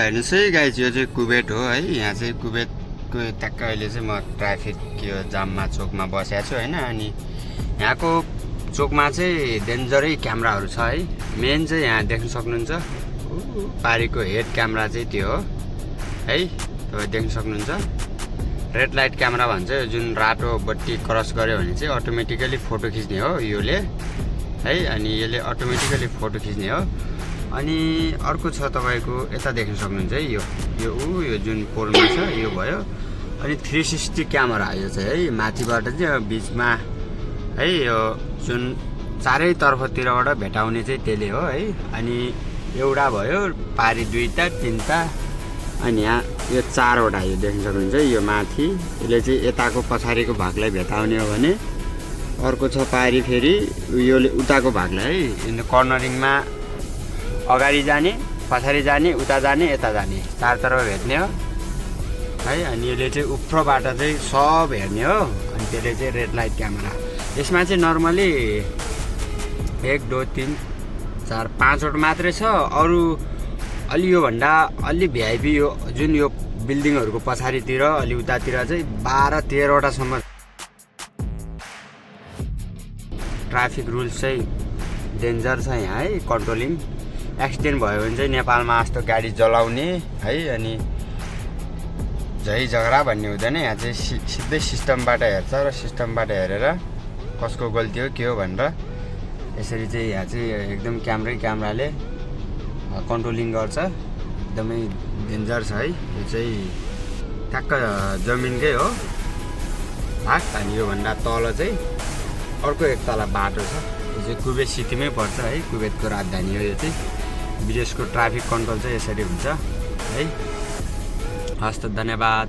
हेर्नुहोस् है गाइज, यो चाहिँ कुवेत हो है। यहाँ चाहिँ कुवेतको ट्याक्क अहिले चाहिँ म ट्राफिक यो जाममा चोकमा बसेको छु होइन। अनि यहाँको चोकमा चाहिँ डेन्जरै क्यामेराहरू छ है। मेन चाहिँ यहाँ देख्न सक्नुहुन्छ पारीको हेड क्यामेरा चाहिँ त्यो हो है, तपाईँ देख्न सक्नुहुन्छ। रेड लाइट क्यामेरा भन्छ, यो जुन रातो बत्ती क्रस गऱ्यो भने चाहिँ अटोमेटिकली फोटो खिच्ने हो योले है। अनि यसले अटोमेटिकली फोटो खिच्ने हो। अनि अर्को छ तपाईँको यता देख्न सक्नुहुन्छ है, यो जुन पोलमा छ यो भयो। अनि 360 क्यामेरा यो चाहिँ है, माथिबाट चाहिँ बिचमा है, यो जुन चारैतर्फतिरबाट भेटाउने चाहिँ त्यसले हो है। अनि एउटा भयो, पारी 2टा 3टा, अनि यहाँ यो 4वटा यो देख्न सक्नुहुन्छ यो माथि। यसले चाहिँ यताको पछाडिको भागलाई भेटाउने हो भने अर्को छ पारी फेरि योले उताको भागलाई है, कर्नरिङमा अगाडि जाने, पछाडि जाने, उता जाने, यता जाने, चारतर्फ भेट्ने हो है। अनि यसले चाहिँ उफ्रोबाट चाहिँ सब हेर्ने हो। अनि त्यसले चाहिँ रेड लाइट क्यामेरा। यसमा चाहिँ नर्मली 1 2 3 4 5वटा मात्रै छ। अरू अलि योभन्दा अलि भिआइपी यो जुन यो बिल्डिङहरूको पछाडितिर अलि उतातिर चाहिँ 12 13वटासम्म ट्राफिक रुल्स चाहिँ डेन्जर छ यहाँ है। कन्ट्रोलिङ एक्सिडेन्ट भयो भने चाहिँ नेपालमा जस्तो गाडी जलाउने है, अनि झै झगडा भन्ने हुँदैन। यहाँ चाहिँ सिधै सिस्टमबाट हेर्छ र सिस्टमबाट हेरेर कसको गल्ती हो के हो भनेर यसरी चाहिँ यहाँ चाहिँ एकदम क्यामेराले कन्ट्रोलिङ गर्छ। एकदमै डेन्जर छ है। यो चाहिँ ठ्याक्क जमिनकै हो भाग। अनि योभन्दा तल चाहिँ अर्को एक तला बाटो छ, यो चाहिँ कुवेत सिटीमै पर्छ है। कुवेतको राजधानी हो यो चाहिँ। विदेशको ट्राफिक कन्ट्रोल चाहिँ यसरी हुन्छ है। हस्त, धन्यवाद।